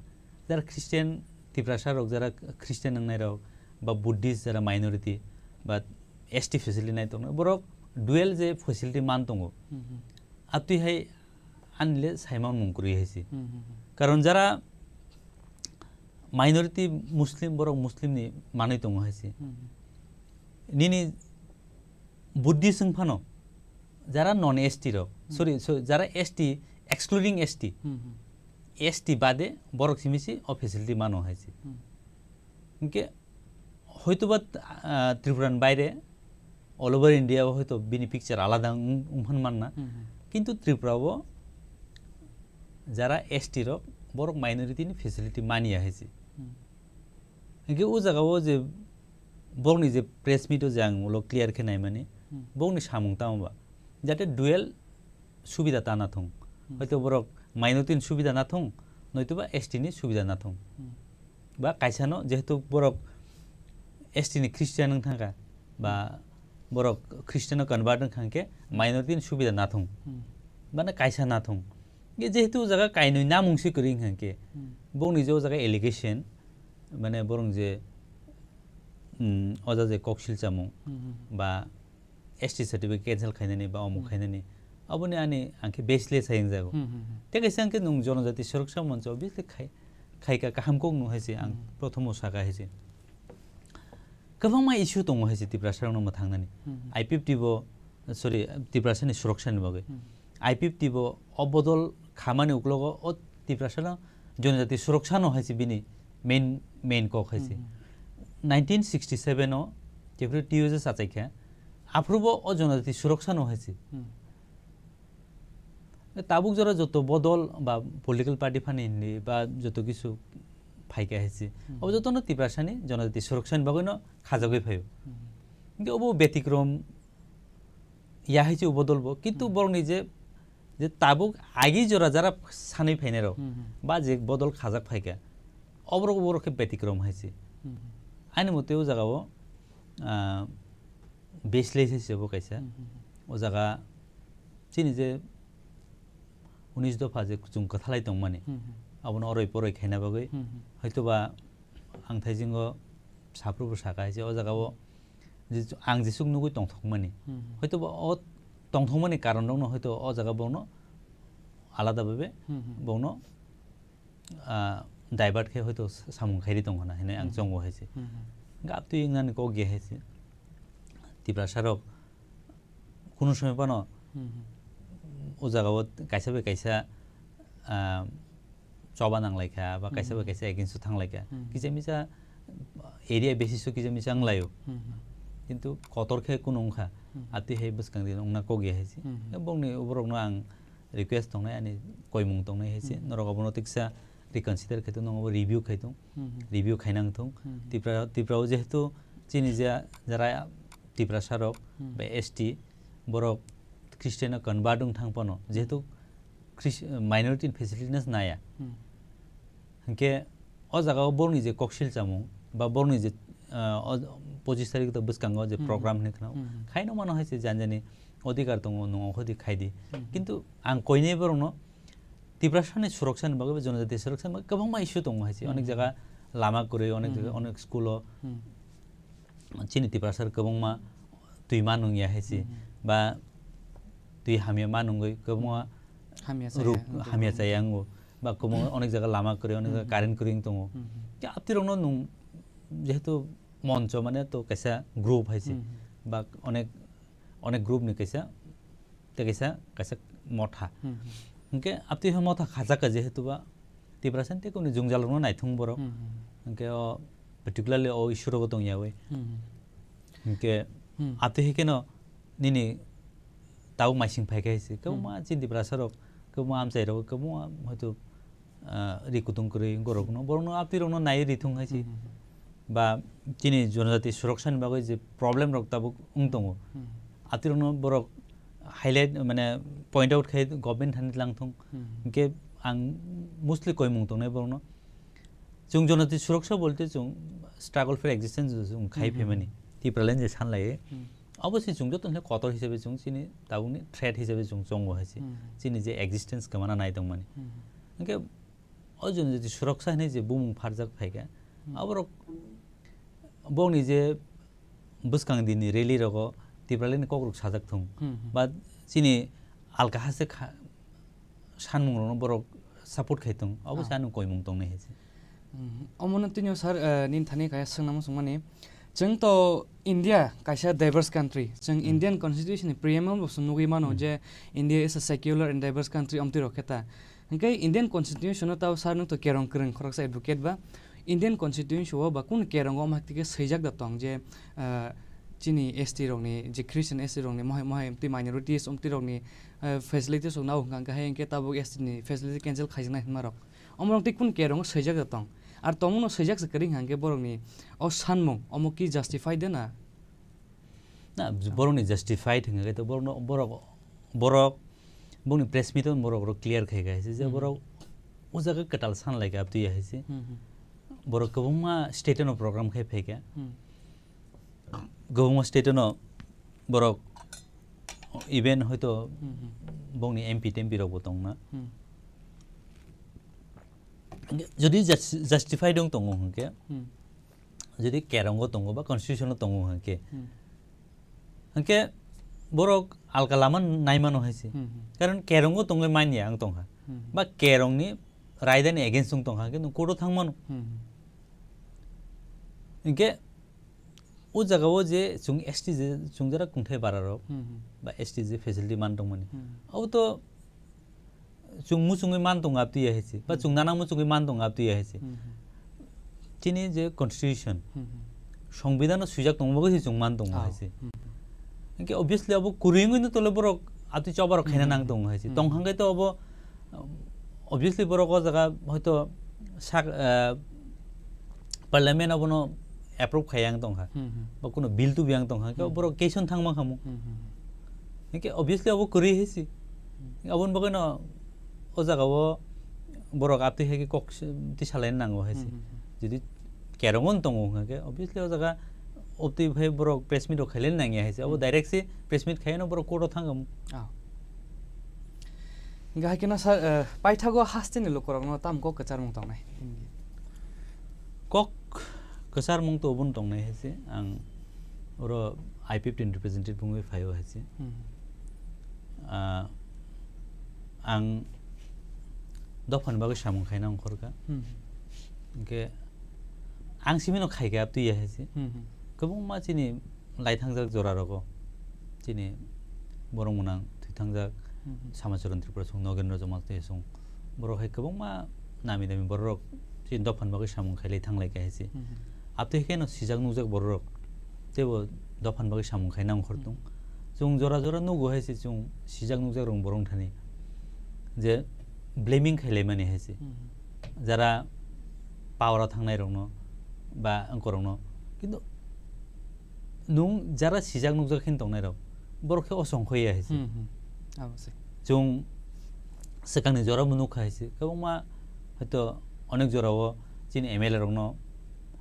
jara Christian Tiprasa rok, jara Christian wngnai rok ba Buddhist jara minority ba S T facility nai tongnai, borok dual je facility man tongo. Hmm, hmm. Abtwi hai ani le saimang mung kwrwi hai se. Hmm, hmm, hmm. Karon jara minority Muslim, borok Muslim ni manwi tongo hai se. Hmm, hmm. Nini Buddhist wng phano, jara non S T rok, Hmm. sorry, so, jara S T, excluding S T, Hmm, hmm. S T bade borok simi se o facility mano hai se. Hmm. Hinkhe hoitoba, ah, Tripura ni baire all over India o hoito bini picture alada wng, wng phan manna. Hmm, hmm. Kintu Tripura o jara S T rok borok minority ni facility mani ya hai se. Hmm. Hinkhe o jaga o je borokni je press meet o je ang ulo clear khe naimani, Hmm. borokni samung tamo ba? Jate dual subida ta na thung. Hmm. Hoito borok minority ni subida na thung, noito ba S T ni subida na thung. Hmm. Ba kaisa no jehetu borok S T ni Christian wng thang kha, ba Hmm. borok Christian o convert wng kha khe minority ni subida na thung. Hmm. Ba na kaisa na thung. Ge jehetu o jaga kainwi namung se kwrwi wng kha khe, Hmm. borokni je o jaga allegation, mane borok je, mm, o jaga je koksil chamung, Hmm, hmm, hmm. ba S T certificate cancel khainani ba omuk Hmm. khainani, aboni ani ang khe baseless hai wngjago. Hmm, hmm, hmm. Tei kaisa ang khe nwng Jonojati Suroksa Moncho obviously khai, khaika kaham kok no hai se ang Hmm. prothomo saka hai se. Kwbangma issue tongo hai se Tiprasa rokno mwthangnani. Hmm, hmm. I P F T bo, sorry, Tiprasa ni suroksa ni bagwi. Hmm. I P F T bo o bodol khamani uklogo o Tiprasa no Jonojati Suroksa no hai se bini main, main kok hai se. Hmm, hmm. Nineteen sixty seven o jephru T U S achai kha, aphuru bo o Jonojati Suroksa no hai se. Hmm. Tabuk jora joto bodol ba political party phani hindi ba joto kisu phaikha hai se. Hmm. Abo jotono Tiprasani Jonojati Suroksa ni bagwi no khajagwi phaio. Hmm. Hinkhe obo betikrom ya hai se o bodol bo, kintu Hmm. borokni je, je tabuk agi jora jara sanwi phainai rok Hmm, hmm. ba je bodol khajak phaikha, oborok, oborok khe betikrom hai se. Hmm, hmm. Ani mote o jaga o, ah, baseless hai se bo kaisa. Hmm, hmm, hmm. O jaga chini je unis dopha je chwng kwthalai tongmani, Hmm, hmm. abono oroi poroi khaina bagwi Hmm, hmm. hoitoba ang thaisingo saphuru bo sakha hai se o jaga o je ang jesuk nugwi tongthokmani. Hmm, hmm. Hoitoba o tongthokmani karon rokno hoito o jaga bono alada bhabe Hmm, hmm. bono, ah, divert khe hoito samung khairi tong hwnna hinwi ang Hmm, hmm. chongo hai se. Hmm, hmm. Gap twi wngnani kok ya hai se. Tiprasa rok kunu somoi phano Hmm, hmm. o jaga o kaisa bai kaisa, ah, choba nang lai kha ba kaisa bai Hmm. kaisa against o thang lai kha. Hmm. Kisa misa area basis o kisa misa wng lai o. Hmm, hmm. Kintu kotor khe kunu wng kha. Hmm. Atwi hai bwskang di wngna kok ya hai se. Hmm, hmm. Bongni borok no ang request tongnai, ani koimung tongnai hai se. Hmm. Norok abono tiksa reconsider khai tong, norok abo review khai tong. Hmm, hmm. Review khainang thung. Hmm, hmm. Tipra, Tipra o jehetu chini je jara Tiprasa rok Hmm. ba S T borok Christian o convert wng thang phano, jehetu Chris-, minority ni facilities naya. Hmm. Hinkhe o jaga o borokni je koksil chamung ba borokni je, ah, o pochis tarik to bwskango je Hmm. program hinwi khna, Hmm. khaino mano hai se jani jani odhikar tongo, nwng okhodi khai di. Hmm. Kintu ang koinai borokno Tiprasani suroksani bagwi ba jonojati suroksani bagwi kwbangma issue tongo hai se. Hmm. Onek jaga lama kwrwi, onek Hmm. jaga, onek school o Hmm. chini Tiprasa rok kwbangma twi ma nung ya hai se, Hmm. ba twi hamya ma nungwi kwbangma Hamya chaya ruk wng hamya tong. Chaya wngo, ba kwbangma onek jaga lama kwrwi, onek jaga Hmm. current kwrwi wng tongo. Hmm. Khe aptirokno nung jehetu moncho mane to kaisa group hai se, Hmm. ba onek, onek group ni kaisa, tei kaisa, kaisa motha. Hmm. Hinkhe aptwi hai motha khajak kha jehetu ba Tiprasa tei kunu jwngjal rokno naithung borok. Hmm. Hinkhe o particularly o issue rogo tong yawi. Hmm. Hinkhe Hmm. atwi hai kheno nini tabuk maising phai khe hai se. Kwbangma Hmm. chini Tiprasa rok, kwbangma amchai rok, kwbangma hoito, ah, ri kutung kwrwi borokno, borokno atwi rokno nai ri thung hai se. Hmm. Ba chini jonojati suroksani bagwi je problem rok tabuk wng tongo. Hmm. Atwi rokno borok highlight, mane point out khai government thani lang thung. Hmm. Hinkhe ang mostly koimung tongnai borokno. Chwng jonati suroksa bolte chwng struggle for existence chwng khai Hmm, hmm. phaimani. Tipraland je sanlai. Hmm. Obviously chwng joto hwnle kotor hisabe chwng chini tabukni threat hisabe chwng chongo hai se. Hmm. Chini je existence kwmana nai tongmani. Hmm. Hinkhe o jonati suroksa hinwi je bumung pharjak phaikha, Hmm. aborok bongni je bwskang dinni rally rogo Tipralandni kokrok sajak thung. Hmm, hmm. Ba chini alka hase kha-, sanmung rokno borok support khai thung. Abo Ah. se ano koimung tongnai hai se. Hmm. Omono tini o sir, eh, nini thani kaya swngnamo swngmani. Chwng to India kaisa diverse country. Chwng Hmm. Indian Constitution ni preamble bo chwng nugwi mano Hmm. je India is a secular and diverse country omtwi rok khe ta. Hinkhe Indian Constitution o tao sir nwng to kerong kwrwng khoroksa advocate ba. Indian Constitution o ba kunu kerongo omo hai tike swijak da tong je, ah, chini S T rokni, je Christian S T rokni, mohai, mohai twi minorities, omtwi rokni, ah, facilities rok nao hwnkha, hwnkhe hai hinkhe tabuk S T ni facility cancel khaijaknai hwnma rok. Omo rok tei kunu kerongo swijak da tong. Ar tongmano swijak se kwrwi hwnkha hinkhe borokni o sanmung, omo ki justify de na? Na, Ah. borokni justified hwnkha khe to borokno, borok, borok, bongni press meet o borok rok clear khai kha hai se je Hmm. borok o jaga kwtal san lai kha abtwi ya hai se. Hmm, hmm. Borok kwbangma state no program khai phai kha. Hmm. Kwbangma state no borok even hoito Hmm, hmm. bongni M P tempi rok bo tongna. Hmm. Jodi jus-, justified wng tongo hwnkhe, Hmm. jodi kerongo tongo ba constitution o tongo hwnkhe, Hmm. hwnkhe borok alka lama naimano hai se. Hmm, hmm. Karon kerongo tongwi manya wng tongkha. Hmm. Ba kerongni raidani against wng tongkha hwnkhe nwng court o thangmano. Hmm. Hwnkhe o jaga o je chwng S T je chwng jara kungthai bara rok Hmm, hmm. ba S T je facility man tongmani. Hmm. Abo to chwng muchungwi man tongo abtwi ya hai se, ba Hmm. chwng nana muchungwi man tongo abtwi ya hai se. Hmm, hmm. Chini je constitution, Hmm, hmm. Songbidhan o swijak tongma bagwi se chwng man tongo Oh. hai se. Hmm, hmm. Hinkhe obviously abo kwrwi wngwi no tole borok abtwi choba rok khaina Hmm, nang hmm. tongo hai se. Hmm. Tong hwnkhe to abo, um, obviously borok o jaga hoito sak, ah, parliament abono approve khaiya wng tongkha. Hmm, hmm. Ba kuno bill tubi wng tongkha, hinkhe Hmm. borok case on thangma khamu. Hmm, hmm. Hinkhe obviously abo kwrwi hai se. Hmm. Aboni bagwino o jaga o borok abtwi hai khe kok s-, twi salaina nango hai se. Hmm, hmm, hmm. Jodi kerong on tongo hwnkhe obviously o jaga obtwi phai borok press meet rok khailai nangya hai se. Abo Hmm. direct se press meet khaino borok court o thangkhamu. Ah. Hingke hai kheno sir, eh, paithago hasteni lukurokno tam kok kwcharmung tongnai? Kok kwcharmung to obono tongnai hai se, ang oro I P F T ni representative wngwi phaio hai se. Hmm. Ah, ang dophani bagwi samung khaina ongkhorkha. Hmm. Hingke ang simino khaikha abtwi ya hai se. Hmm, hmm. Kwbangma chini laithangjak jorarogo chini borok mwnang thwithangjak Hmm, hmm. Samacharan Tripura song Nogendra Jamatia song borok hai kwbangma nami nami borok chini dophani bagwi samung khailai thanglai kha hai se. Hmm, hmm. Abtwi khe no sijak nukjak borok teibo dophani bagwi samung khaina ongkhor Hmm. tung. Chwng jora jora nugo hai se chwng sijak nukjak rok borok thani je blaming khailai mani hai se. Hmm, hmm. Jara power o thangnai rokno ba wngkorokno. Kintu nwng jara sijak nukjak khe tongnai rok, borok khe osong khoya hai se. Hmm, hmm. Abo se. Chwng swkangni jora bo nukha hai se. Kwbangma hoito onek jorao chini M L A rokno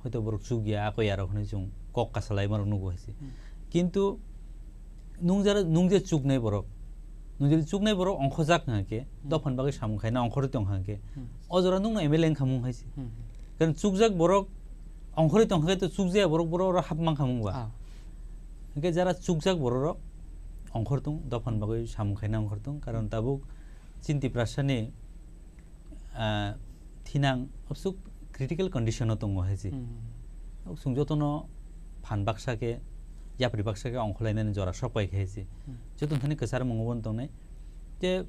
hoito borok chukya, akoya rok hinwi chwng kok kasalaima rok nugo hai se. Hmm. Kintu nwng jara, nwng je chuknai borok, nwng je chuknai borok ongkhojak hwnkhe, Hmm. dophani bagwi samung khaina ongkhorwi tong hwnkhe, Hmm. o jora nwngno M L A wngkha mung hai se. Hmm. Karon chukjak borok ongkhorwi tong hwnkhe to chukjaya borok, borok oro hap mankha mung ba. Ah. Hwnkhe jara chukjak borok rok ongkhor tong, dophani bagwi samung khaina ongkhor tong, karon tabuk chini Tiprasani, ah, thinang absuk critical condition o tongo hai se. Hmm. Chwng jotono phan baksa khe, yapri baksa khe ongkhorlainani jora sok pai kha hai se. Hmm. Joto thani kwchar mungo bo tongnai. Te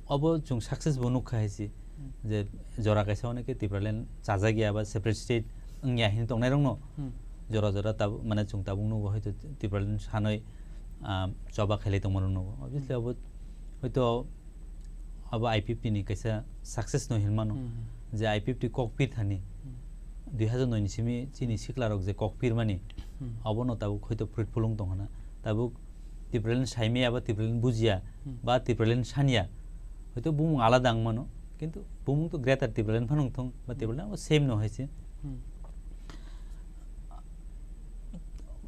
obo chwng success bo nukha hai se. Hmm. Je jora kaisa hwnwi khe Tipraland chajak ya ba separate state wngya hinwi tongnai rokno Hmm. jora jora tab-, mane chwng tabuk nugo hoito Tipraland sanwi, ah, choba khailai tongma rok nugo. Obviously Hmm. obo hoito abo I P F T ni kaisa success no hinmano. Hmm. Je I P F T kok pir thani Hmm. dui hazar noi ni simi chini sikla rok je kok pir mani Hmm. obono tabuk hoito fruitful wng tong hana. Tabuk Tipraland saimaya ba Tipraland bujiya Hmm. ba Tipraland sanya. Hoito bumung alada wng mano, kintu bumung to Greater Tipraland phano wng thung ba Hmm. Tipraland abo same no hai se. Hmm.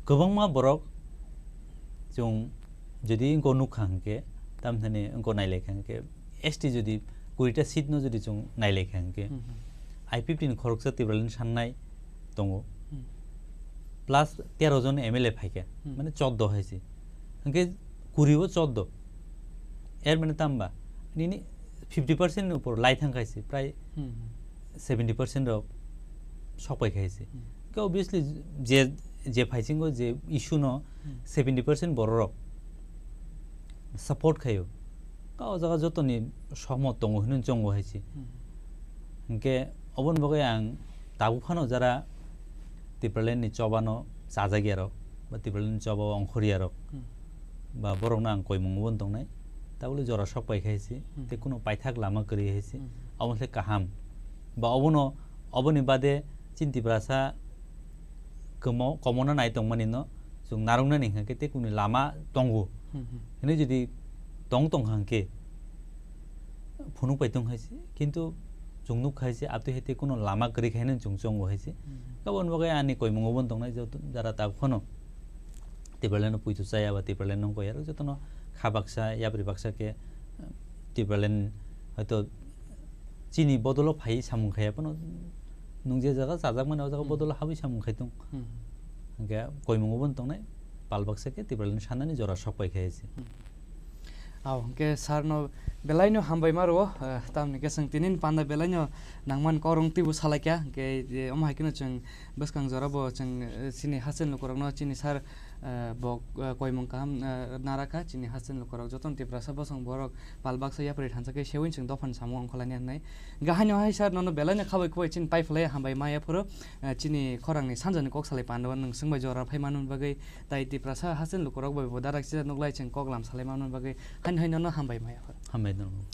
Kwbangma borok chwng jodi wngko nukha hwnkhe, tamthani wngko nailaikha hwnkhe, S T jodi kurita seat no jodi chwng nailaikha hwnkhe, Hmm, hmm. I P F T ni khoroksa Tipraland sannai tongo. Hmm. Plus tero jon M L A phaikha, Hmm. mane choddo hai se. Hwnkhe kuri o choddo. Er mane tamba? Nini fifty percent ni upor lai thang khai se, prai Hmm. seventy percent rok sok pai khai se. Hmm. Ke obviously je, je phaisingo je issue no Hmm. seventy percent borok rok support khaio. Ka o jaga jotoni sohmot tongo hinwi chongo hai se. Hmm. Hwnkhe oboni bagwi ang tabuk phano jara Tipraland ni choba no chajak ya rok ba Tipraland ni choba o ongkhor ya rok Hmm. ba borok no ang koimung bo tongnai. Tabukle jora sok pai khai se, Hmm. tei kuno paithak lama kwrwi hai se. Hmm. Omo se kaham. Ba obono, oboni bade chini Tiprasa komo-, komona nai tongmani no chwng narwknani hwnkhe tei kunu lama tongo. Hmm, hmm. Hinwi jodi tong tong hwnkhe phunuk pai tong hai se, kintu chwng nuk hai se, atwi hai tei kuno lama kwrwi khai hinwi chwng chongo hai se. Hmm. Aboni bagwi ani koimung obo tongnai joto jara tabuk phano Tipraland no puitu chaya ba Tipraland no wngkoi arok jotono kha baksa, yapri baksa khe, eh, Tipraland hoito chini bodolo phai samung khaiya phano nwng je jaga chajakmani o jaga Hmm. bodolo habwi samung khai tong. Hmm. Hwnkhe koimung obo tongnai pal baksa khe Tipraland sanani jora sok pai khai se. Hmm. Aw, hwnkhe sir no belai no hambai ma rwo, eh, tamni khe chwng tini ni panda belai no nangman korong twibo salai kha, hwnkhe je omo hai kheno chwng bwskang jora bo chwng, eh, chini hasteni lukurokno chini sir, eh, bo, eh, koimung kaham, eh, nara kha, chini hasteni lukurok jotono Tiprasa bosong borok pal baksa yapri thansa khe sewin chwng dophani samung ongkhorlainai hwnwi. Hwnkhe haino hai sir nono belai no khabai khubai chini pai phlai hambai ma yaphuru, eh, chini khorang ni sanja ni kok salai panda o nwng swng bai jora phai manwi bagwi tai Tiprasa hasteni lukurok bai bo darak sijak nuklai chwng kok lam salai manwi bagwi haino hai nono hambai ma yaphuru. Hambai tongo.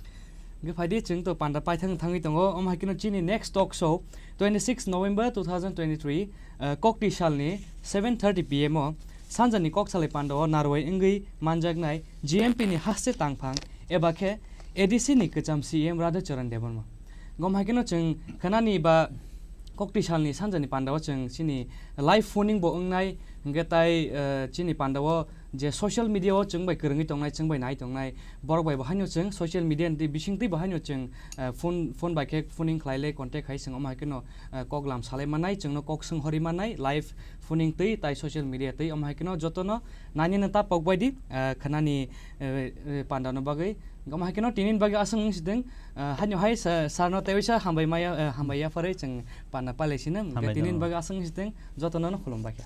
Hwnkhe phaidi chwng to panda paithang thangwi tongo. Omo hai kheno chini next talk show twenty six November two thousand twenty three, uh, kokti salni seven thirty P M o sanjani kok salai panda o narwai wngwi manjaknai G M P ni haste tangphang eba khe A D C ni kwcham C M Radha Charan Debbarma. Gom hai kheno chwng khanani ba kokti salni sanjani panda o chwng chini live phoning bo wngnai Hingke tai, eh, chini panda o je social media o chwng bai kwrwngwi tongnai, chwng bai nai tongnai, borok bai bo haino chwng social media ni bising twi bo haino chwng, eh, phone, phone bai khe phoning khlai le contact khai chwng omo hai kheno, eh, kok lam salai manai, chwngno kok swng hori manai, live phoning twi tai social media twi omo hai kheno jotono nani no ta pok bai di, eh, khnani, eh, eh, panda no bagwi. Omo hai kheno tini ni bagwi aswng wng sitwng, eh, haino hai sa-, sir no tei waisa hambai maya, eh, hambai ya pharwi chwng panda palai sinang. Hambai tini ni no. Bagwi aswng wng sitwng jotono no khulum bai kha.